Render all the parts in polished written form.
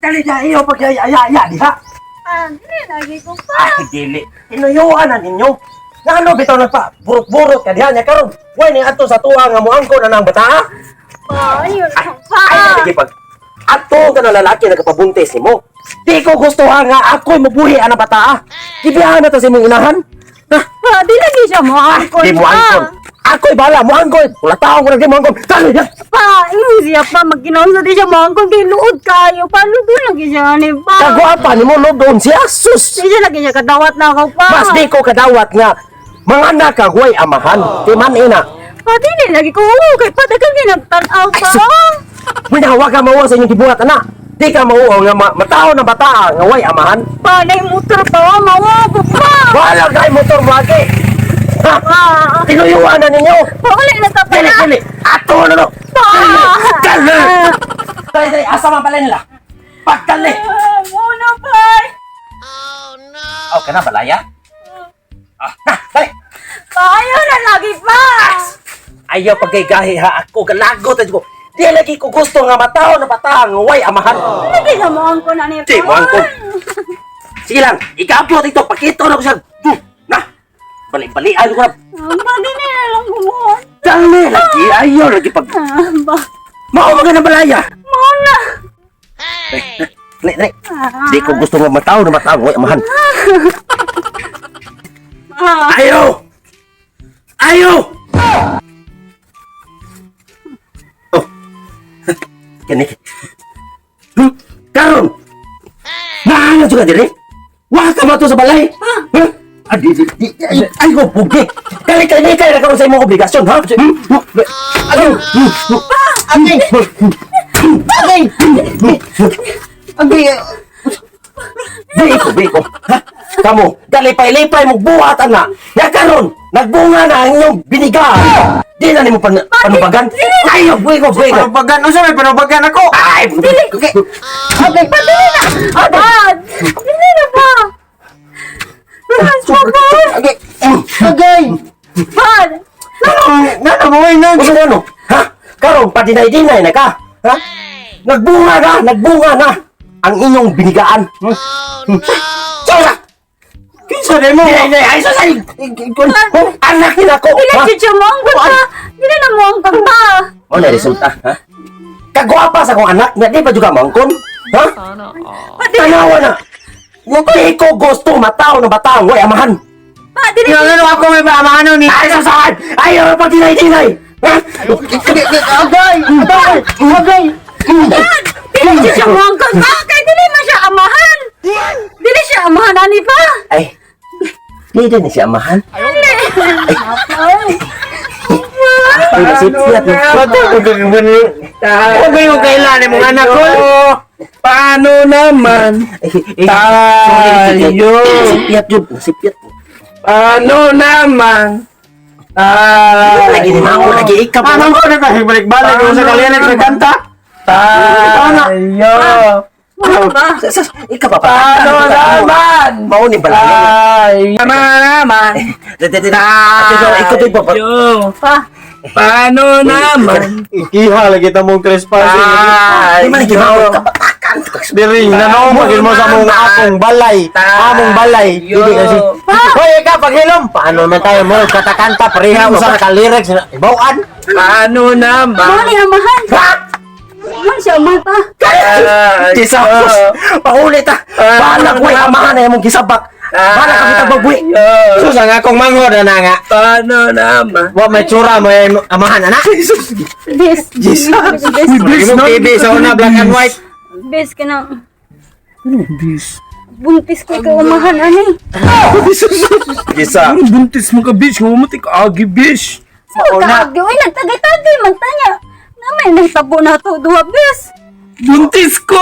Dali na iyo pag ay ay ay diha. Ah, dili lagi ko pa. Ay, dili. Tinuyuan na ninyo. Ngano bitaw nagpa burot-burot ka diha nya karon. Way ni adto sa tuwa nga moangko na nang bata. Pa, ayun lang pa. Ay, lagi pag ato ka na lalaki nagpabuntis nimo. Di ko gusto ha nga ako'y mabuhi ang bata. Gibiyahan na ta sa imong inahan. Ha? Pa, di lagi siya moangkon. Di mo angkon. Ako'y bala mo angkon. Wala taong ko na di mo angkon. Dali na. Pa, ingon siya pa, magkinaon sa di siya moangkon kay luod kayo. Pa, luod lagi siya ani pa. Kagwapa nimo lodon siya. Sus. Di siya lagi siya kadawat na ako pa. Mas di ko kadawat nga mga anak ka huway amahan. Di man ina. Pa, dili lagi ko. Oo, kay pa, dagang ginagtan-aw pa. Minawa ka mauwa sa inyong gibuhat ana. Di ka mauwa nga matao na bata nga way amahan. Pa, nay motor pa, oh, mawabo pa. Wala kay motor mo agi. Ha? Pa, Tinuyuan na ninyo. pa, wala na ta pa Dili, na. dili. Ato na no. Pa! Dali. Dali, dali. Asa man pala nila? Pagdali. Ah, Muna pa. Oh, kana balaya? Ah, na, dali. Pa, ayaw na lagi pa. Ayaw pagkaigahi ha ako galagot ko. Di lagi ko gusto nga matao na bata nga way amahan. Lagi na moangkon ani pa. Di moangkon. Sige lang, ika-upload ito. Pakita na ko siya. Na, bali-balian ko na. Ah, pa, dili na lang kumuha. Dali lagi, ayaw lagi pag... Ah, ba, Mao mga na balaya. muna. Dali, dali. Di ko gusto nga matao na matao. Way, amahan. Ah, Ayaw! Ayaw! Oh. Kani. Karon. Naana juga dire. Wa ka ba to sa balay? Ha? Ah, di, di, di, ay, ay, ko, bugi. Kali, kali, kali, na karon sa imong obligasyon, ha? Ayaw! Agay! Agay! Agay! Biko, biko. Ha? Kamu, dali pa lipay mo buhat ana. Ya karon, nagbunga na ang inyong binigaan. Di na nimo panubagan. Ayaw, biko, biko. Panubagan? Unsa may panubagan ako? Ay, Agay! pa, dili na. Pa, dili na pa. Trans pa pa. Agay! Agay! Pa, Nana mo ay nang Usa ano? Ha? Karon padinay-dinay na ka. Ha? Nagbunga na, nagbunga na ang inyong binigaan. Oh, no. Tsura! Kinsa na mo? Dinay, ay sa ay. Anak nila ko. dili Ha? siya moangkon pa. Dili na moangkon pa. Ano na resulta, ha? Kagwapa sa akong anak, nga di pa juga mangkon. Ha? Pa, dili Tanawa na. Di ko gusto matao na batang, way amahan. pa, dili Nga ano ako may paamano ni Ay, sa saan? Ayaw, pag dinay-dinay. Ha? Agay! Agay! Agay! Dili siya moangkon pa. Kay dili man siya amahan. Dili siya amahan ani pa. Ay, di din siya amahan. Dili. Ay. Ay, nasipyat. Huwag kayong kailan mong anak ko. Paano naman? Tayo. Nasipyat yun, nasipyat. Paano naman? Tayo. Lagi ni Mamo, lagi ikaw. Anong ko na balik-balik ko sa kalian sa kanta? Tayo. Ba? Ikaw pa pa. Paano naman? Mao ni balaya. Tayo. Naman. Ikaw din pa. Tayo. Pa. Paano naman? Ikiha lagi ta mong trespassing. Di man lagi mao kapatakan. Diri na no magil mo sa mong akong balay. Among balay. Dili kasi. Hoy ikaw paghilom. Paano man tayo mo katakanta pareha usa ka lyrics ibawaan. Paano Mao naman? ni amahan. Mao siya amahan pa. Jesus! Paulit ah! Balak way amahan na imong gisabak. Balak ka bitag magbuhi. Sus ang akong manghod ana nga. Paano naman? Wa may tsura mo ay amahan ana. Bes. Jesus. Bes. Imong TV sa una black and white. Bes ka na. Bis. Buntis ko ikaw amahan ani. Gisa. Ano buntis mo ka, bish? Humati ka, agi, bish. Sa kaagi oy nagtagay-tagay man tanya. Namay nahitabo na to duha bes. Buntis ko!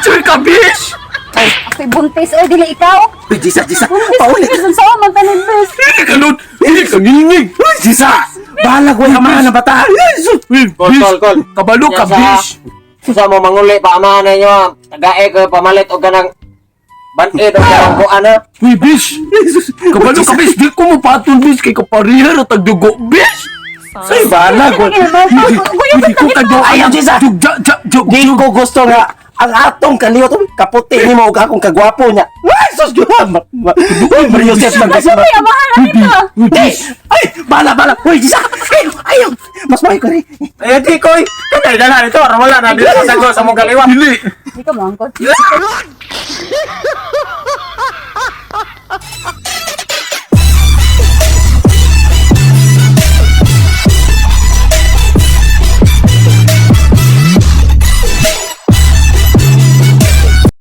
Sure ka, bish! Ako'y buntis oy dili ikaw. Uy, Jesus, Jesus! Buntis ko Paulit! bes unsa man tanin bes. Hindi ka nun! Hindi ka nginig! Jesus! Balak way amahan na bata. Kol, kol, kol. Kabalo ka, bish! Sa mo manguli pa amahan ninyo. Tagae ko pamalit og kanang banid og kanang kuan ah. Uy, bish! Kabalo ka, bish! Di ko mapatol, bish! Kay kaparihar at tagdugo, bish! Say balak way. Hindi ko kadyo. Ayaw, Jesus! Jug, ja, ja, jug, Di ko gusto nga Ang atong kaliwat, uy, kaputi nimo og akong kagwapo niya. Ay, sus, Diyos! Uy, Mario Joseph, Asa may amahan ani pa? Di! Ay! Bala, bala! Uy, Gisa! Ay! Ayaw! Mas may ko rin. Eh, di ko. Kanay dala nito. Wala na dili sa sago sa mong kaliwat. Dili. Di ka moangkon.